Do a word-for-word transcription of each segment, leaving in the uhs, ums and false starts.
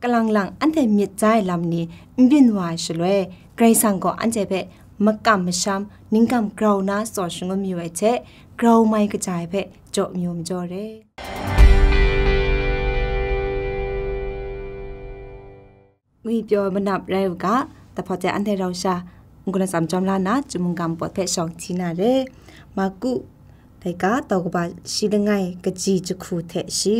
Kalang lang anhte myit ja ai lam ni n byin wa ai shaloi, Karai Kasang gaw anhte hpe makam masham, ningkam grau na tsaw shangun mayu ai hte, grau mai kaja ai hpe jaw mayu majaw re. Ngwi pyaw manap rai u ga, dahpawt e anhte rau sha n-gun atsam chyawm la nna, Chyum mungga pawt hpe shawng hti na re. Marku, dai ga, daw kaba shi langai kaji jahku hte shi.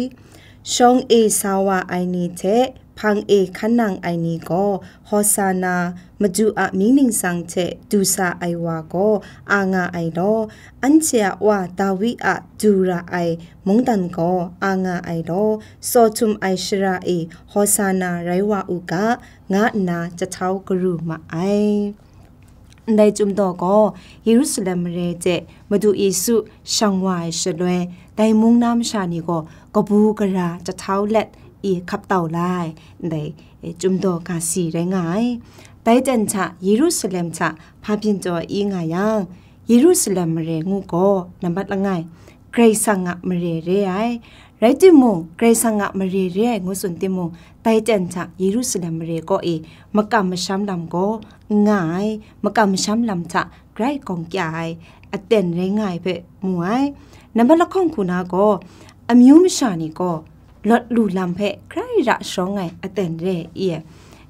Shawng e sa wa ai ni hte hpang e hkan nang ai ni gaw, Hosana, Madu a mying ningsang hte du sa ai wa gaw a nga ai law, anhte a wa Dawi a du ra ai mungdan gaw a nga ai law, tsaw htum ai shara e Hosana rai wa u ga, nga nna jahtau garu ma ai. Ndai Chyum daw gaw Yerusalem mare hte Madu Yesu shang wa ai shaloi, dai mung na masha ni gaw kabu gara jahtau let i hkap tau la ai, ndai, e, Chyum daw ga si rai nga ai. Dai ten hta Yerusalem hta hpa byin taw i nga yang, Yerusalem mare ngu gaw, nambat langai, Karai Kasang a mare re ai. Rai timung, Karai Kasang a mare re ai ngu tsun timung, dai ten hta Yerusalem mare kaw e makam masham lam gaw n nga ai, makam masham lam hta grai gawng kya ai aten rai nga ai hpe mu ai. Nambat lahkawng hku na gaw, amyu masha ni gaw lawt lu lam hpe grai ra sharawng ai aten re i.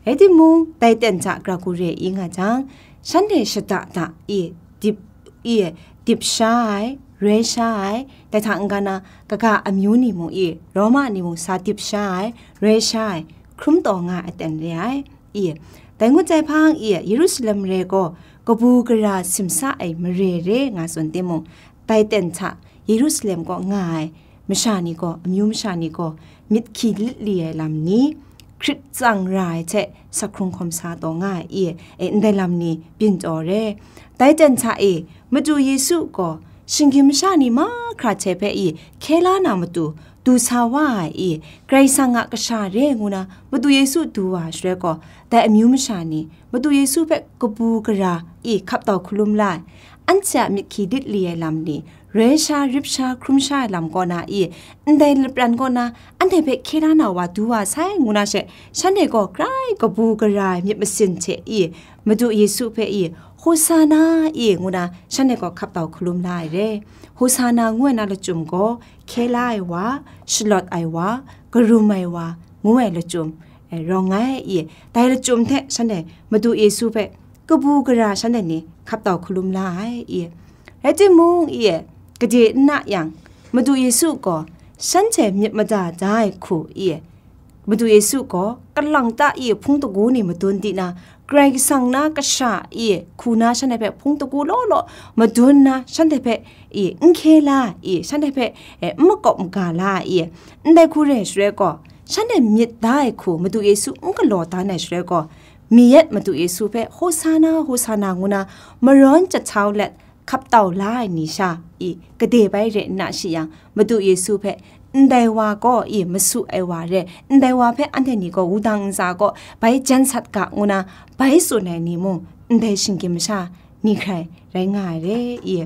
Rai timung, dai ten hta gara hku re i nga jang, shanhte shada da i dip, i dip sha ai, roi sha ai, dai hta n-ga na kaga amyu ni mung i, Roma ni mung sa dip sha ai, roi sha ai, hkrum taw nga ai aten re ai. I, dai ngut ai hpang i, Yerusalem mare gaw kabu gara simsa ai mare re nga tsun timung, dai ten hta Yerusalem kaw nga ai masha ni gaw, amyu masha ni gaw, myit hkyi lit li ai lam ni, hkrit tsang ra ai hte sak hkrung hkawm sa taw nga ai i, e, ndai lam ni byin taw re. Dai ten hta e, Madu Yesu gaw shinggyim masha ni mahkra hte hpe i hkye la na matu du sa wa ai i, Karai Kasang a kasha re ngu na Madu Yesu du wa ai shaloi gaw, dai amyu masha ni Madu Yesu hpe kabu gara i hkap tau hkalum la ai. Anhte a myit hkyi lit li ai lam ni, roi sha, rip sha, hkrum sha ai lam kaw na i, ndai lapran kaw na anhte hpe hkye la na wa du wa sai ngu na she, shanhte gaw grai kabu gara ai myit masin hte i, Madu Yesu hpe i, Hosana i ngu na shanhte gaw hkap tau hkalum la ai re. Hosana ngu ai na lachyum gaw, hkye la ai wa, shalawt ai wa, karum ai wa, ngu ai lachyum, e, rawng ai i, dai lachyum hte shanhte Madu Yesu hpe kabu gara shanhte ni hkap tau hkalum la ai i. Rai timung i, gade n na yang, Madu Yesu gaw shanhte myit mada da ai hku i, Madu Yesu gaw kalang ta i hpung dagu ni madun di na, Karai Kasang na kasha i hku na shanhte hpe hpung dagu law law madun na, shanhte hpe i n hkye la i, shanhte hpe, e, n makawp maga la i, ndai hku re shaloi gaw, shanhte myit da ai hku Madu Yesu n galaw dan ai shaloi gaw, mi yet Madu Yesu hpe Hosana, Hosana ngu na marawn jahtau let hkap tau la ai ni sha i gade bai re nna shi yang, Madu Yesu hpe, ndai wa gaw i masu ai wa re, ndai wa hpe anhte ni gaw wudang ntsa gaw bai jan sat ga ngu na bai tsun ai ni mung, ndai shinggyim masha ni hkrai rai nga ai re i.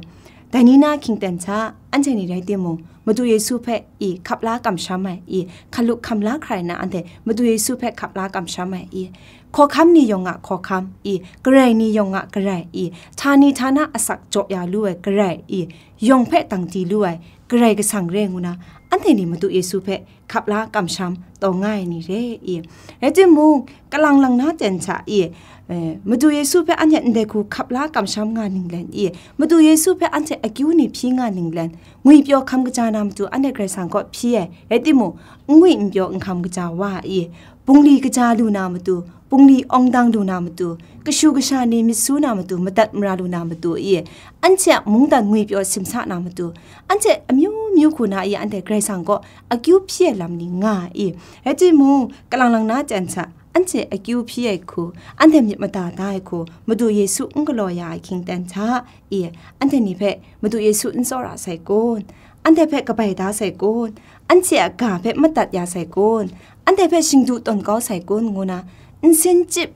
Dai ni na hkying ten hta, anhte ni rai timung, Madu Yesu hpe i hkap la kamsham ai i, hkalup hkam la hkrai na anhte Madu Yesu hpe hkap la kamsham ai i, hkawhkam ni yawng a hkawhkam i, garai ni yawng a garai i, htani htana asak jaw ya lu ai garai i, yawng hpe dang di lu ai Karai Kasang re ngu na, anhte ni Madu Yesu hpe hkap la kamsham taw nga ai ni re i. Rai timung, kalang lang na ten hta i, e, Madu Yesu hpe anhte ndai hku hkap la kamsham nga ninglen i, Madu Yesu hpe anhte akyu ni hpyi nga ninglen, ngwipyaw hkam kaja na matu anhte Karai Kasang kaw hpyi ai, rai timung, n ngwi n pyaw n hkam kaja wa i, bungli kaja lu na matu, bungli awng dang lu na matu, kashu kasha ni myit su na matu, madat mara lu na matu i, anhte a mungdan ngwipyaw simsa na matu, anhte amyu myu hku na i, anhte Karai Kasang kaw akyu hpyi ai lam ni nga i. Rai timung, kalang lang na ten hta, anhte akyu hpyi ai hku, anhte myit mada da ai hku, Madu Yesu n galaw ya ai hkying ten hta i, anhte ni hpe Madu Yesu n tsawra sai kun? Anhte hpe kabai da sai kun? Anhte a ga hpe madat ya sai kun? Anhte hpe shingdu tawn kau sai kun? Ngu na nsin chyip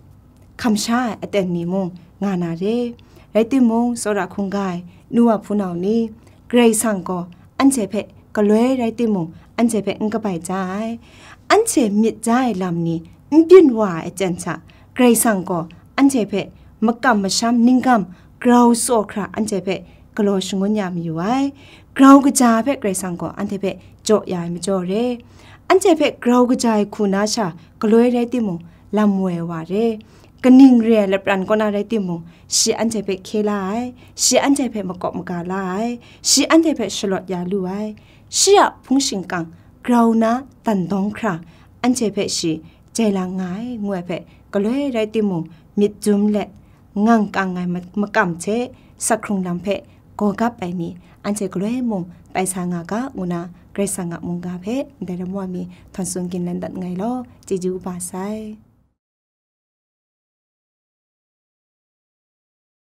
hkam sha ai aten ni mung nga na re. Rai timung, tsawra hkungga ai nu wa hpunau ni, Karai Kasang gaw anhte hpe galoi rai timung, anhte hpe n kabai ja ai. Anhte myit ja ai lam ni n byin wa ai aten hta, Karai Kasang gaw anhte hpe makam masham ninggam grau tsaw hkra anhte hpe galaw shangun ya mayu ai. Grau kaja hpe Karai Kasang gaw anhte hpe jaw ya ai majaw re. Anhte hpe grau kaja ai hku na sha galoi rai timung, lam woi wa re. Kaning re ai lapran kaw na rai timung, shi anhte hpe hkye la ai, shi anhte hpe makawp maga la ai, shi anhte hpe shalawt ya lu ai. Shi a hpung shingkang grau na dan dawng hkra, anhte hpe shi jai lang nga ai, ngu ai hpe galoi rai timung, myit dum let, ngang kang ai ma-, makam hte sakhkrung lam hpe gaw gap ai mi, anhte galoi mung tai sa nga ga, ngu na Karai Kasang a mungga hpe ndai ram wa mi htawn tsun ginlan dat nngai law, chyeju kaba sai.